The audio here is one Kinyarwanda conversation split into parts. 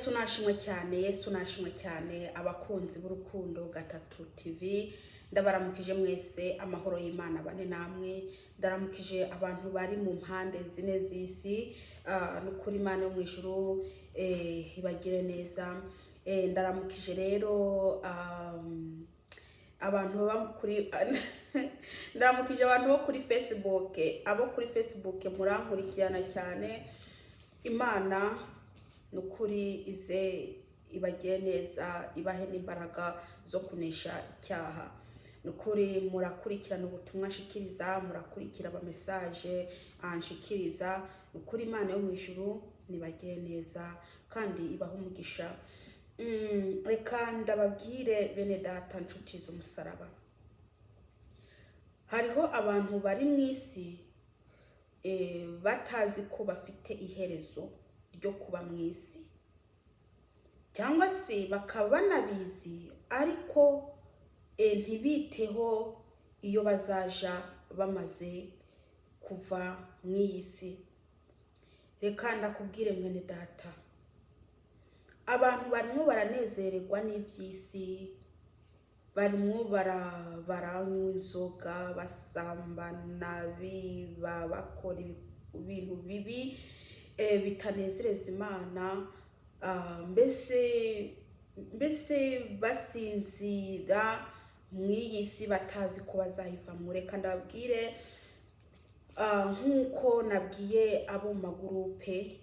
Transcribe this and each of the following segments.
Yesu nashimwe cyane, Yesu nashimwe cyane. Abakunzi b'Urukundo Gatatu TV, ndabaramukije mwese, amahoro y'Imana bane namwe. Ndaramukije abantu bari mu mpande zine z'isi. N'ukuri Imana yo mu ijuru ibagire neza. Ndaramukije rero abantu baba kuri, ndaramukije abantu bo kuri Facebook. Abo kuri Facebook murankurikirana cyane, Imana ni ukuri ize ibagire neza, ibahe n'imbaraga zo kunesha icyaha. Ni ukuri murakurikirana ubutumwa nshikiriza, murakurikira amamesaje anshikiriza. Ni ukuri Imana yo mu ijuru nibagire neza kandi ibahe umugisha. Reka ndababwire, bene data, nshuti z'umusaraba, hariho abantu bari mu isi batazi ko bafite iherezo ryo kuba mu isi, cyangwa se bakaba banabizi ariko ntibiteho iyo bazaja bamaze kuva mu iyi si. Reka ndakubwire, mwene data, abantu barimo baranezererwa n'iby'isi, barimo baranywa inzoga, basambana, biba, bakora ibintu bibi bitanezereza Imana, mbese basinzira mu iyi si batazi ko bazayivamo. Reka ndababwire, nk'uko nabwiye abo mu magurupe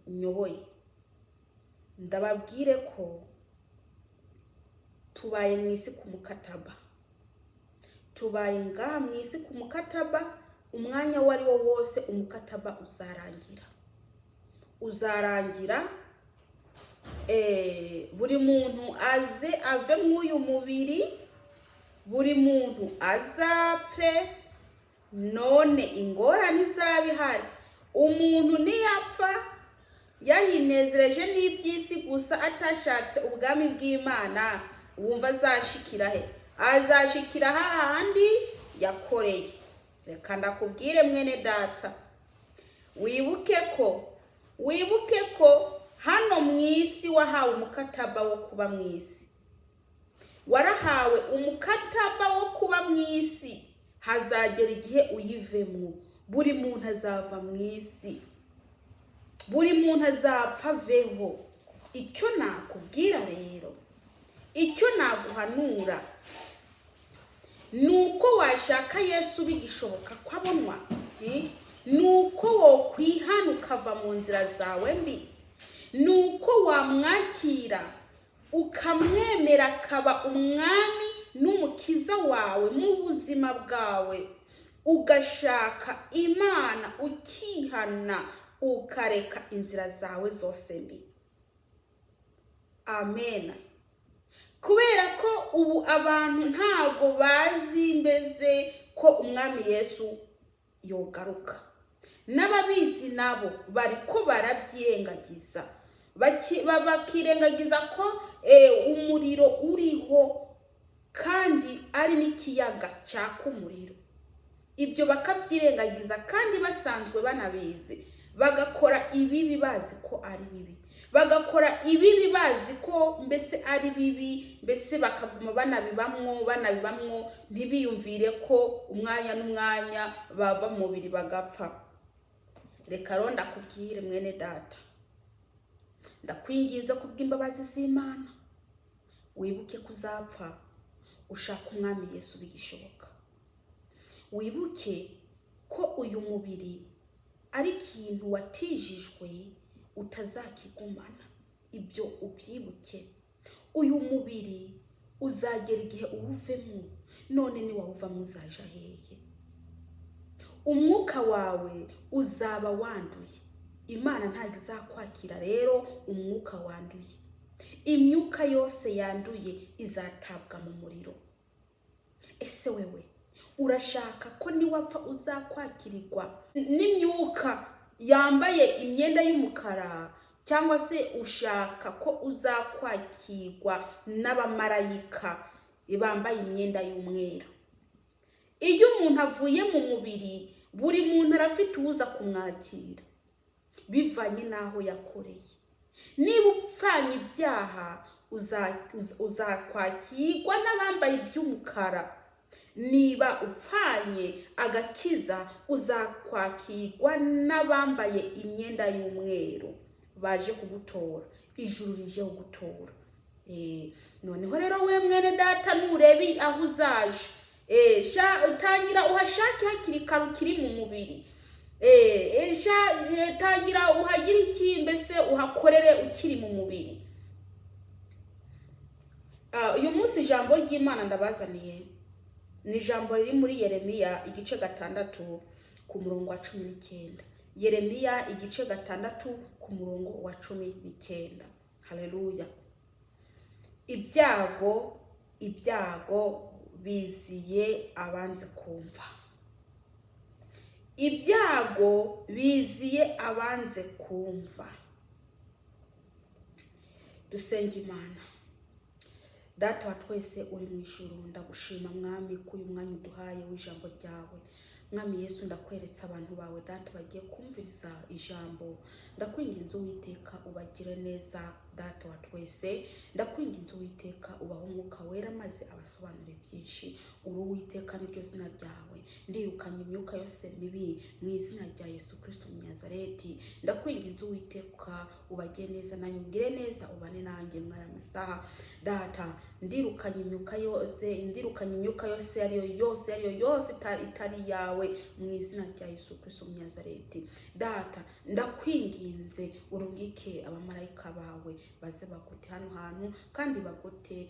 nyoboye, ndababwire ko tubaye mu isi ku mukataba, tubaye ngaha mu isi ku mukataba. Umwanya uwo ari wo wose umukataba uzarangira, uzarangira, buri muntu aze ave mw'uyu mubiri, buri muntu azapfe. None ingorane izaba ihari, umuntu niyapfa yarinezereje n'iby'isi gusa, atashatse ubwami bw'Imana, wumva azashikira he? Azashikira hahandi yakoreye. Reka ndakubwire, mwene data, wibuke ko hano mu isi wahawe umukataba wo kuba mu isi, warahawe umukataba wo kuba mu isi. Hazagera igihe uyivemwo. Buri muntu azava mu isi, buri muntu azapfa aveho. Icyo nakubwira rero, icyo naguhanura, ni uko washaka Yesu bigishoboka ko abonwa, ni uko wokwihana ukava mu nzira zawe mbi, ni uko wamwakira ukamwemera akaba umwami n'umukiza wawe mu buzima bwawe, ugashaka Imana, ukihana, ukareka inzira zawe zose mbi. Amen. Kubera ko ubu abantu ntabwo bazi mbese ko umwami Yesu yogaruka, n'ababizi nabo bariko barabyirengagiza, bakirengagiza ko umuriro uriho kandi ari n'ikiyaga cyaka umuriro. Ibyo bakabyirengagiza kandi basanzwe banabizi, bagakora ibibi bazi ko ari bibi, bagakora ibibi bazi ko mbese ari bibi, mbese bakaguma banabibamwo, banabibamwo, ntibiyumvire ko umwanya n'umwanya bava mu mubiri bagapfa. Reka rero ndakubwire, mwene data, ndakwinginze kubw'imbabazi z'Imana, wibuke ko uzapfa, ushaka umwami Yesu bigishoboka. Wibuke ko uyu mubiri ari ikintu watijijwe, utazakigumana. Ibyo ubyibuke. Uyu mubiri uzagera igihe uwuvemo. None niwawuvamo uzaja hehe? Umwuka wawe uzaba wanduye, Imana ntabwo izakwakira. Rero umwuka wanduye, imyuka yose yanduye izatabwa mu muriro. Ese wewe urashaka ko niwapfa uzakwakirirwa n'imyuka yambaye imyenda y'umukara, cyangwa se ushaka ko uzakwakirwa n'abamarayika bambaye imyenda y'umweru? Iyo umuntu avuye mu mubiri, buri muntu arafite uwuza kumwakira bivanye n'aho yakoreye. Niba upfanye ibyaha, uzakwakirwa n'abambaye iby'umukara. Niba upfanye agakiza, uzakwakirwa n'abambaye imyenda y'umweru baje kugutora. Ijuru rije kugutora. Noneho rero we mwene data, nurebe aho uzaje, tangira uhashake hakiri kare ukiri mu mubiri. Tangira uhagire iki, mbese uhakorere ukiri mu mubiri. Uyu munsi ijambo ry'Imana ndabazaniye ni ijambo riri muri Yeremiya igice 6 ku murongo wa 19. Yeremiya igice 6 ku murongo wa 19. Haleluya! Ibyago, ibyago biziye abanze kumva. Ibyago biziye abanze kumva. Dusenga Imana. Data wa twese uri mu ijuru, ndagushima Mwami ko uyu mwanya uduhaye w'ijambo ryawe. Mwami Yesu, ndakweretse abantu bawe Data bagiye kumviriza ijambo. Ndakwinginze Uwiteka, ubagire neza. Data wa twese, ndakwinginze Uwiteka, ubahe Umwuka Wera maze abasobanurire byinshi. Uri Uwiteka, niryo zina ryawe. Ndirukanye imyuka yose mibi mu izina rya Yesu Kirisito Munyazareti. Ndakwinginze Uwiteka, ubagire neza, nanjye ungire neza, ubane nanjye muri aya masaha. Data, ndirukanye imyuka yose, ndirukanye imyuka yose ariyo yose, ariyo yose itari yawe mu izina rya Yesu Kirisito Munyazareti. Data, ndakwinginze urungike abamarayika bawe baze bagote hano hantu kandi bagote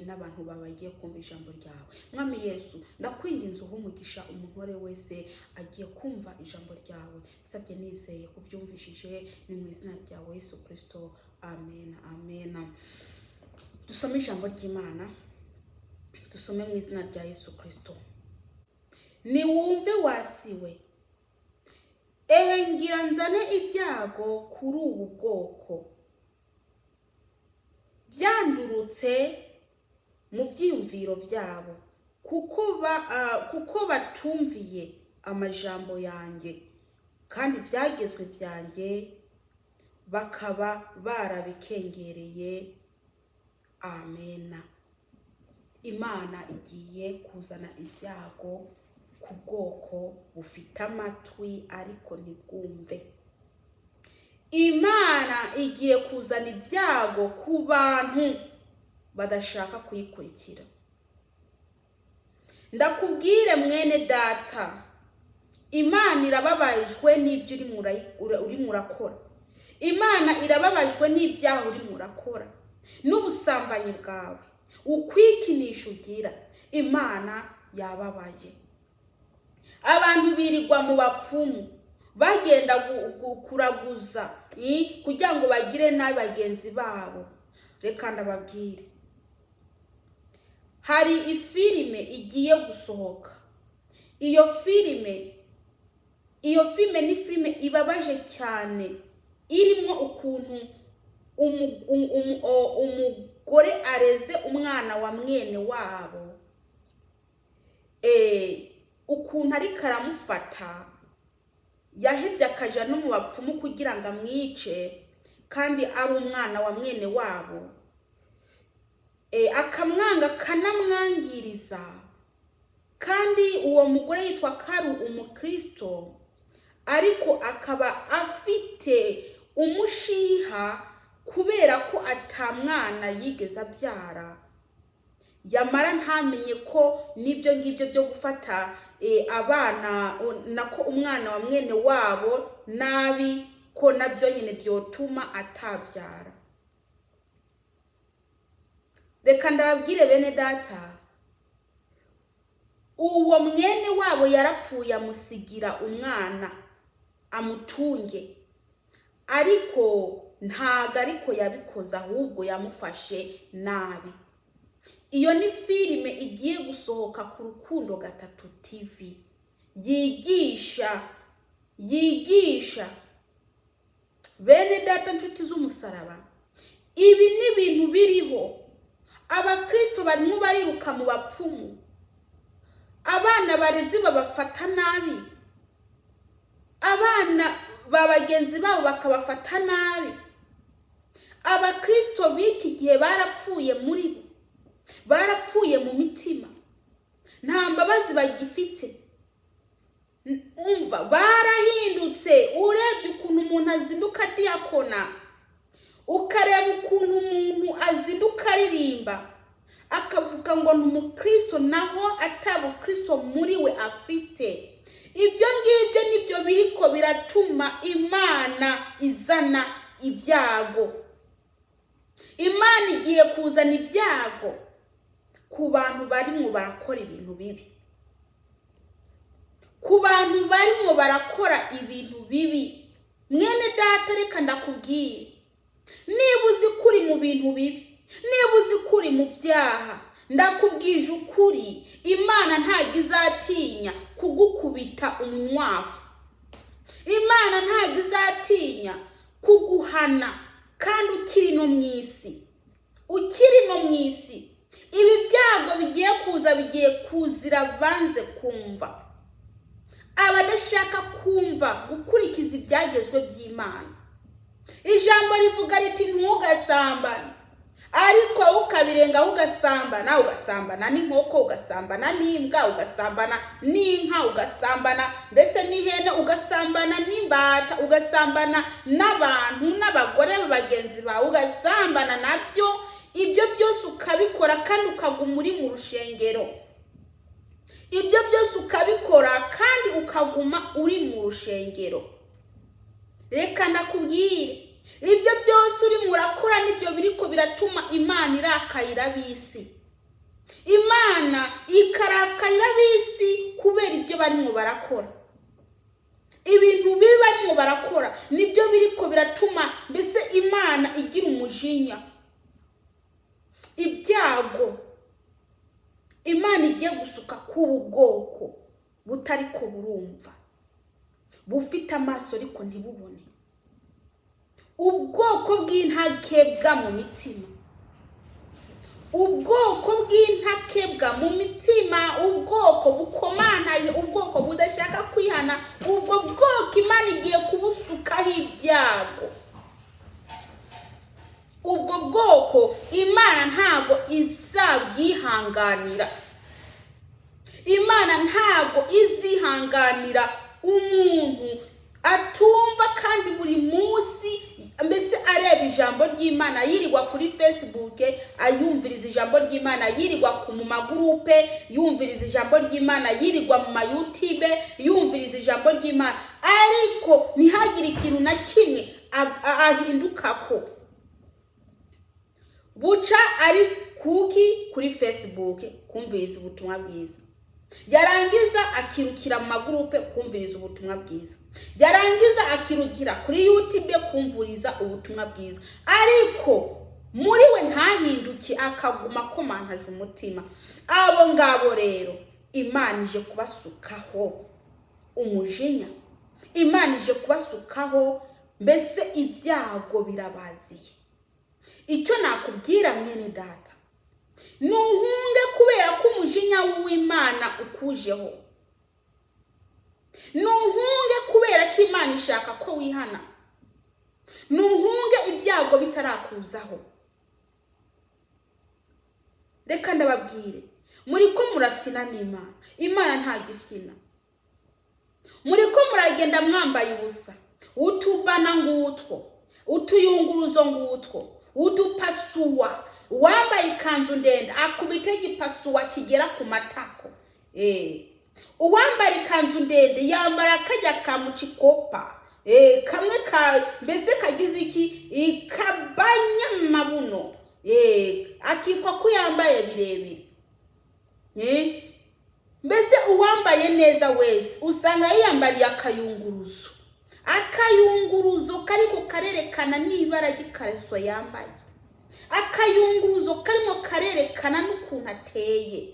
n'abantu bawe bagiye kumva ijambo ryawe. Mwami Yesu, ndakwinginze uhe umugisha umuntu uwo ari we wese agiye kumva ijambo ryawe. Sabye nizeye kubyumvishije, ni mu izina ryawe Yesu Kirisito, amen, amen. Dusome ijambo ry'Imana, dusome mu izina rya Yesu Kirisito. Niwumve wa si we, ehe ngira nzane ibyago kuri ubu bwoko byandurutse mu byiyumviro byabo, kuko batumviye amajambo yanjye, kandi ibyagezwe byanjye bakaba barabikengereye. Amena. Imana igiye kuzana ibyago ku bwoko bufite amatwi ariko ntibwumve. Imana igiye kuzana ibyago ku bantu badashaka kuyikurikira. Ndakubwire mwene data, Imana irababajwe n'ibyo urimo urakora. Imana irababajwe n'ibyaha urimo urakora n'ubusambanyi bwawe, ukwikinisha ugira. Imana yababaye. Abantu birirwa mu bapfumu bagenda kuraguza kugira ngo bagire nabi bagenzi babo. Reka ndababwire, hari ifilime igiye gusohoka. Iyo filime ni filime ibabaje cyane, irimo ukuntu umugore areze umwana wa mwene wabo, ukuntu ariko aramufata, yahebye akaja no mu bapfumu kugira ngo amwice kandi ari umwana wa mwene wabo, akamwanga, akanamwangiriza, kandi uwo mugore yitwa ko ari umukristo, ariko akaba afite umushiha kubera ko atamwana yigeze abyara. Yamara ntamenye ko n'ibyo ngibyo byo gufata abana, nako umwana wa mwene wabo nabi, ko nabyo nyine byotuma atabyara. Reka ndababwire bene data, uwo mwene wabo yarapfuye, amusigira umwana amutunge, ariko ntago ariko yabikoze, ahubwo yamufashe nabi. Iyo ni filime igiye gusohoka ku Rukundo Gatatu TV, yigisha bene data, nshuti z'umusaraba. Ibi ni ibintu biriho. Abakristo barimo bariruka mu bapfumu, abana barezi babafata nabi, abana ba bagenzi babo bakabafata nabi. Abakristo b'iki gihe barapfuye muri bo, barapfuye mu mitima, nta mbabazi bagifite. Umva, barahindutse. Urebye ukuntu umuntu azinduka diyakona, ukareba ukuntu umuntu azinduka aririmba, akavuga ngo ni umukristo, naho atabukristo muri we afite. Ibyo ngibyo nibyo biriko biratuma Imana izana ibyago. Imana igiye kuzana ibyago ku bantu barimo barakora ibintu bibi, ku bantu barimo barakora ibintu bibi. Mwene data, reka ndakubwire, niba uzi ko uri mu bintu bibi, niba uzi ko uri mu byaha, ndakubwije ukuri, Imana ntabwo izatinya kugukubita umunywafu. Imana ntabwo izatinya kuguhana kandi ukiri no mu isi, ukiri no mu isi. Ibi byago bigiye kuza, bigiye kuzira banze kumva, abadashaka kumva gukurikiza ibyagezwe by'Imana. Ijambo rivuga riti ntugasambane, ariko ukabirengaho ugasambana, ugasambana n'inkoko, ugasambana n'imbwa, ugasambana n'inka, ugasambana mbese n'ihene, ugasambana n'imbata, ugasambana n'abantu n'abagore bagenzi bawe, ugasambana nabyo. Ibyo byose ukabikora kandi ukaguma uri mu rushengero. Ibyo byose ukabikora kandi ukaguma uri mu rushengero. Reka ndakubwire, ibyo byose urimo urakora nibyo biriko biratuma Imana irakarira ab'isi. Imana ikarakarira ab'isi kubera ibyo barimo barakora. Ibintu bibi barimo barakora nibyo biriko biratuma mbese Imana igira umujinya. Ibyago Imana igiye gusuka k'ubu bwoko butariko burumva, bufite amaso ariko ntibubone, ubwoko bw'intakebwa mu mitima, ubwoko bw'intakebwa mu mitima, ubwoko bukomantaje, ubwoko budashaka kwihana, ubwo bwoko Imana igiye kubusukaho ibyago. Ubwo bwoko Imana ntabwo izabwihanganira. Imana ntabwo izihanganira umuntu atumva kandi buri munsi mbese areba ijambo ry'Imana, yirirwa kuri Facebook ayumviriza ijambo ry'Imana, yirirwa mu magurupe yumviriza ijambo ry'Imana, yirirwa mu ma YouTube yumviriza ijambo ry'Imana, ariko ntihagire ikintu na kimwe ahindukako. Buca ari kuki kuri Facebook kumviriza ubutumwa bwiza, yarangiza akirukira mu magurupe kumviriza ubutumwa bwiza, yarangiza akirukira kuri YouTube kumviriza ubutumwa bwiza, ariko muri we ntahinduke, akaguma akomantaje umutima. Abo ngabo rero Imana ije kubasukaho umujinya, Imana ije kubasukaho mbese ibyago birabaziye. Icyo nakubwira mwene data, nuhunge kubera ko umujinya w'Imana ukujeho. Nuhunge kubera ko Imana ishaka ko wihana. Nuhunge ibyago bitarakuzaho. Reka ndababwire, muri ko murafyina n'Imana, Imana ntabwo ifyina. Muri ko muragenda mwambaye ubusa, utubana ngutwo, utuyunguruzo ngutwo, udupasuwa. Uwambaye ikanzu ndende akubita igipasuwa kigera ku matako. Uwambara ikanzu ndende yambara kajya ka mucikopa, kamwe ka mbese kagize iki, ikabanyamabuno, akitwa ko yambaye birebire. Mbese uwambaye neza wese usanga yiyambariye akayunguruzo, akayunguruzo kariko karerekana n'ibara ry'ikareso yambaye, akayunguruzo karimo karerekana n'ukuntu ateye.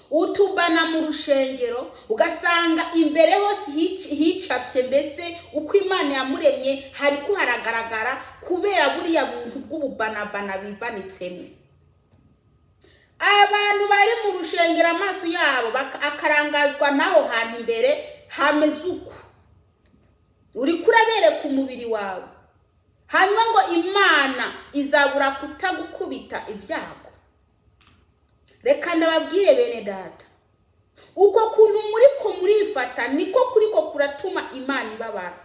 Utubana mu rushengero ugasanga imbere hose hicapye, mbese uko Imana yamuremye hariko haragaragara kubera buriya buntu bw'ububanabana bibanitsemo. Abantu bari mu rushengero amaso yabo akarangazwa n'aho hantu imbere hameze uku, uriko urabereka umubiri wawe, hanyuma ngo Imana izabura kutagukubita ibyago? Reka ndababwire bene data, uko kuntu muri ko murifata niko kuriko kuratuma Imana ibabara.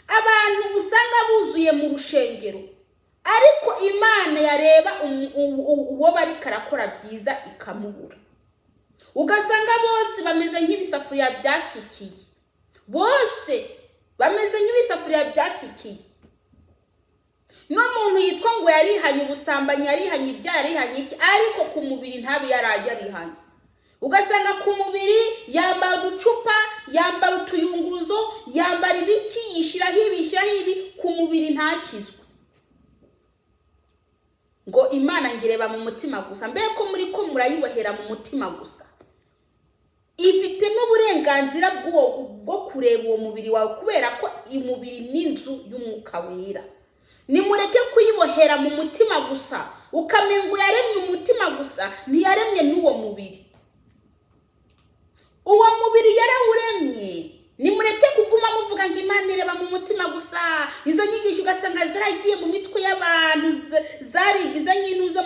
Abantu usanga buzuye mu rushengero, ariko Imana yareba uwo bariko arakora byiza ikamubura. Ugasanga bose bameze nk'ibisafuriya byafyikiye, bose bameze nk'ibisafuriya byafyikiye. N'umuntu yitwa ngo yarihanye ubusambanyi, yarihanye ibyaha, yarihanye iki, ariko ku mubiri ntabe yarihanye. Ugasanga ku mubiri yambara uducupa, yambara utuyunguruzo, yambara ibiki, yishyiraho ibi, yishyiraho ibi, ku mubiri ntakizwe. Ngo Imana ngireba mu mutima gusa. Mbe ko muri ko murayibohera mu mutima gusa? Ifite n'uburenganzira bwo kureba uwo mubiri wawe, kubera ko umubiri ni inzu y'Umwuka Wera. Nimureke kuyibohera mu mutima gusa, ukamenga yaremye umutima gusa, ntiyaremye n'uwo mubiri. Uwo mubiri yarawuremye. Nimureke kuguma muvuga ngo Imana ireba mu mutima gusa. Izo nyigisho ugasanga zaragiye mu mitwe y'abantu, zarigize nk'intuze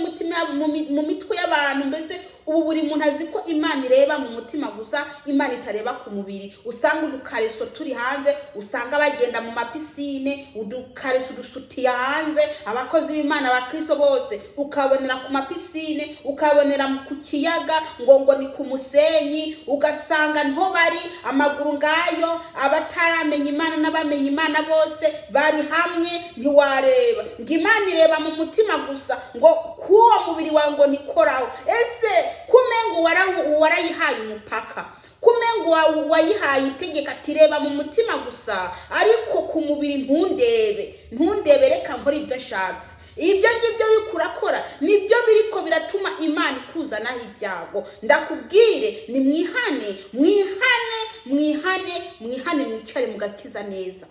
mu mitwe y'abantu. Mbese ubu buri muntu azi ko Imana ireba mu mutima gusa, Imana itareba ku mubiri. Usanga udukareso turi hanze, usanga bagenda mu mapisine, udukareso, udusutiya hanze. Abakozi b'Imana, abakristo bose ukabonera ku mapisine, ukabonera ku kiyaga, ngo ni ku musenyi, ugasanga niho bari, amaguru ngayo. Abataramenya Imana n'abamenya Imana bose bari hamwe. Ntiwareba ngo Imana ireba mu mutima gusa, ngo k'uwo mubiri wawe ngo nikoraho. Ese kumengo warayihaye umupaka, kumengo wayihaye itegeko ati: "Reba mu mutima gusa, ariko ku mubiri ntundebe, ntundebe, reka nkore ibyo nshatse"? Ibyo ngibyo biriko urakora nibyo biriko biratuma Imana ikuzanaho ibyago. Ndakubwire, ni mwihane, mwihane, mwihane, mwihane, mwicare mugakiza neza.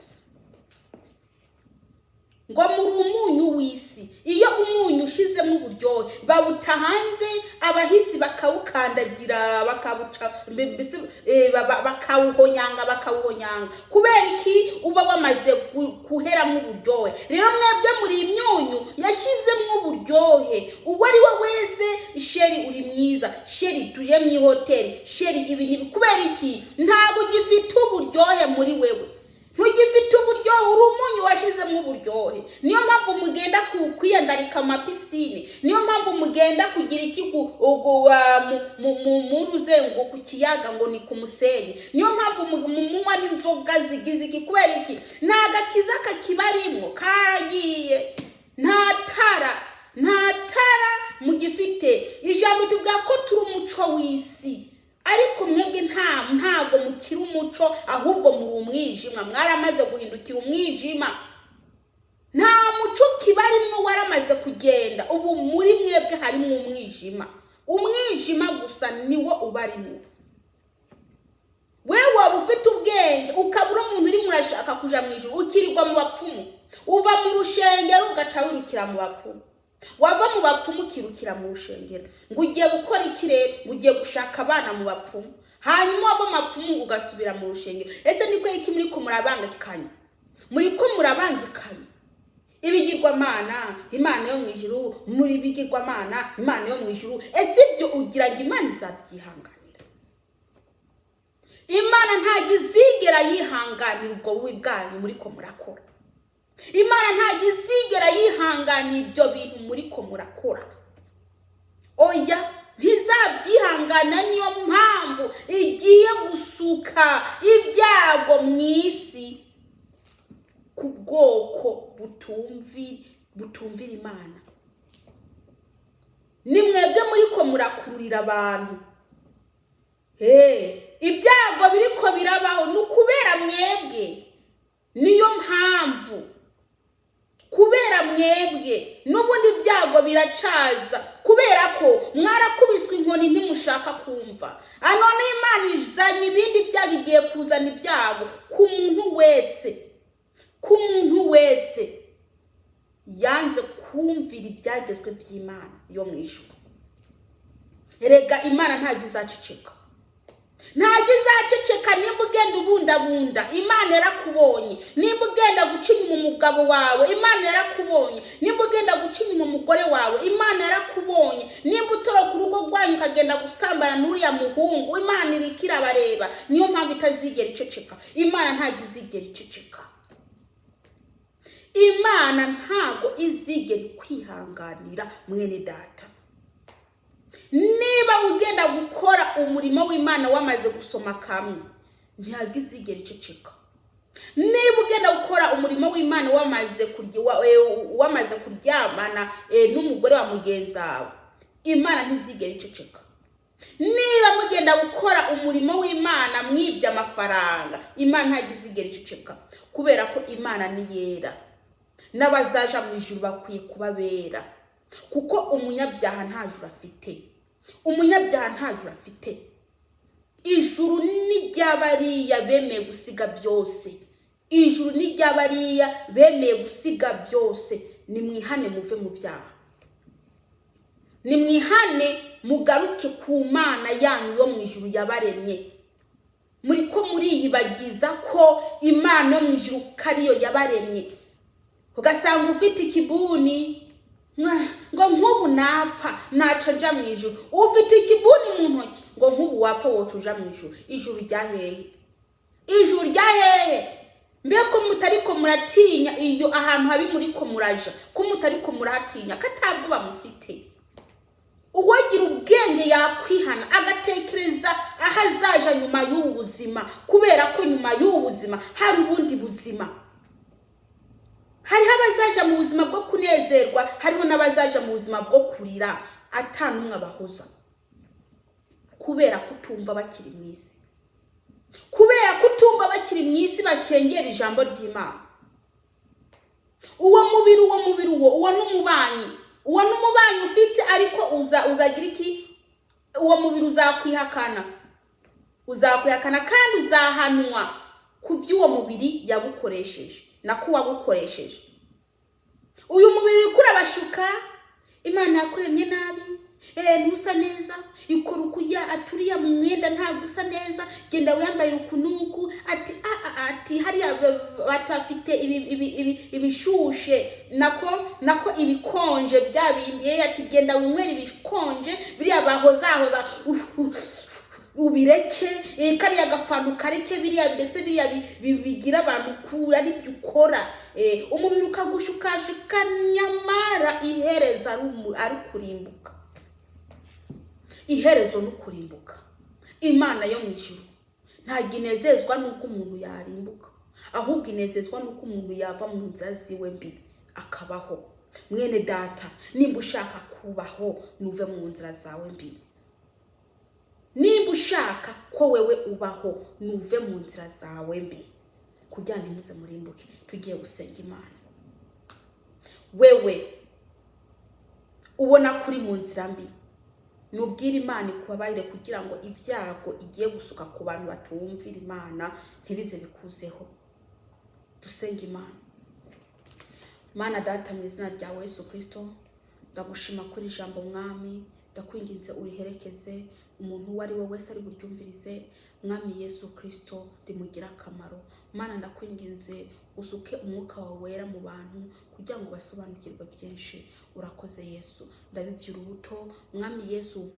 Ngo muri umunyu w'isi. Iyo umunyu ushizemo uburyohe, bawuta hanze, abahisi bakawukandagira, bakabuca mbese, bakawuhonyanga, bakawuhonyanga. Kubera iki? Uba wamaze guheramo uburyohe. Rero mwebwe muri imyunyu yashizemo uburyohe. Uwo ari we wese: "Chéri, uri mwiza, chéri, tuje mu ihoteli, chéri, ibi ni." Kubera iki? Ntabwo ugifite uburyohe muri wewe, ntugifite uburyohe. Uri umunyu washizemo uburyohe. Niyo mpamvu mugenda kwiyandarika amapisine, niyo mpamvu mugenda kugira iki mu ruzengo, ku kiyaga, ngo ni ku musenyi. Niyo mpamvu munywa n'inzoga zigize iki. Kubera iki? Nta gakiza kakibarimo, karagiye. Nta tara, nta tara mugifite. Ijambo tuvuga ko turi umuco w'isi, ariko mwebwe ntago mukiri umuco, ahubwo muri umwijima. Mwaramaze guhindukira umwijima, nta muco kibarimo, waramaze kugenda. Ubu muri mwebwe harimo umwijima, umwijima gusa niwo ubarimo. Wewe waba ufite ubwenge, ukaba uri umuntu urimo urashaka kuja mu ijuru, ukirirwa mu bapfumu. Uva mu rushengero ugaca wirukira mu bapfumu, wava mu bapfumu ukirukira mu rushengero. Ngo ugiye gukora iki rero? Ngo ugiye gushaka abana mu bapfumu. Hanyuma wava mu bapfumu ugasubira mu rushengero. Ese niko iki muri ko murabangikanya? Muri ko murabangikanya ibigirwamana, Imana yo mu ijuru, muri bigirwamana, Imana yo mu ijuru. Ese ibyo ugira ngo Imana izabyihanganira? Imana ntabwo izigera yihanganira ubwo bubi bwanyu muri ko murakora. Imana ntabwo izigera yihanganira ibyo bintu muri ko murakora. Oya, ntizabyihangana. Niyo mpamvu igiye gusuka ibyago mu isi ku bwoko butumvira Imana. Ni mwebwe muri ko murakururira abantu. Ibyago biriko birabaho ni ukubera mwebwe. Niyo mpamvu, kubera mwebwe, n'ubundi ibyago biracaza, kubera ko mwarakubiswe inkoni ntimushaka kumva. None Imana izanye ibindi byago, igiye kuzana ibyago ku muntu wese, ku muntu wese yanze kumvira ibyagezwe by'Imana yo mu ijuru. Erega Imana ntabwo izaceceka. Ntabwo izaceceka nimba ugenda ubundabunda, Imana yarakubonye. Nimba ugenda guca inyuma umugabo wawe, Imana yarakubonye. Nimba ugenda guca inyuma umugore wawe, Imana yarakubonye. Nimba utoroka urugo rwanyu ukagenda gusambana n'uriya muhungu, Imana iriko irabareba. Niyo mpamvu itazigera iceceka. Imana ntabwo izigera iceceka. Imana ntabwo izigera ikwihanganira, mwene data. Niba ugenda gukora umurimo w'Imana wamaze gusoma kamwe, ntabwo izigera iceceka. Niba ugenda gukora umurimo w'Imana wamaze kuryamana n'umugore wa mugenzi wawe, Imana ntizigera iceceka. Niba mugenda gukora umurimo w'Imana mwibye amafaranga, Imana ntabwo izigera iceceka, kubera ko Imana ni yera, n'abazaja mu ijuru bakwiye kuba bera, kuko umunyabyaha nta juru afite. Umunyabyaha nta juru afite. Ijuru ni ry'abariya bemeye gusiga byose. Ijuru ni ry'abariya bemeye gusiga byose. Nimwihane, muve mu byaha. Nimwihane, mugaruke ku Mana yanyu yo mu ijuru yabaremye. Muri ko muriyibagiza ko Imana yo mu ijuru ko ariyo yabaremye, ugasanga ufite ikibuni ngo nk'ubu napfa naca nja mu ijuru. Ufite ikibuni mu ntoki, ngo nk'ubu wapfa woca uja mu ijuru. Ijuru rya hehe? Ijuru rya hehe? Mbe ko mutariko muratinya iyo ahantu habi muriko muraja, ko mutariko murahatinya, ko atabwoba mufite? Uwagira ubwenge yakwihana, agatekereza aho azaja nyuma y'ubu buzima, kubera ko nyuma y'ubu buzima hari ubundi buzima. Hariho abazaja mu buzima bwo kunezerwa, hariho n'abazaja mu buzima bwo kurira atanumwe abahoza, kubera kutumva bakiri mu isi, kubera kutumva bakiri mu isi, bakengera ijambo ry'Imana. Uwo mubiri, uwo mubiri, uwo n'umubanyi, uwo n'umubanyi ufite, ariko uzagira iki? Uwo mubiri uzakwihakana, uzakwihakana, kandi uzahanwa ku by'uwo mubiri yagukoresheje, nako wagukoresheje. Uyu mubiri uriko urabashuka: Imana yakuremye nabi, ntusa neza, ikora ukujya, aturiya mu mwenda ntabwo usa neza, genda wiyambaye uku n'uku, ati ati hariya batafite ibishushe, nako ibikonje bya bindi, ati genda winywere ibikonje biriya bahozahoza ubireke, kariya gafanta kareke, biriya mbese biriya bigira abantu kura aribyo ukora. Umubiri ukagushukashuka, nyamara iherezo ari ukurimbuka. Iherezo ni ukurimbuka. Imana yo mu ijuru ntabwo inezezwa n'uko umuntu yarimbuka, ahubwo inezezwa n'uko umuntu yava mu nzira ziwe mbi akabaho. Mwene data, nimba ushaka kubaho, nuve mu nzira zawe mbi. Nimba ushaka ko wewe ubaho, nuve mu nzira zawe mbi, kugira ngo ntimuze murimbuke. Tugiye gusenga Imana. Wewe ubona ko uri mu nzira mbi, nubwire Imana ikubabarire, kugira ngo ibyago igiye gusuka ku bantu batumvira Imana ntibize bikuzeho. Dusenge Imana. Mana Data, mu izina rya Yesu Kirisito, ndagushima kuri ijambo. Mwami, ndakwinginze uriherekeze umuntu uwo ari we wese ari buryumvirize. Mwami Yesu Kirisito, rimugire akamaro. Mana, ndakwinginze usuke umwuka wawe wera mu bantu kugira ngo basobanukirwe byinshi. Urakoze Yesu, ndabibye urubuto, Mwami Yesu.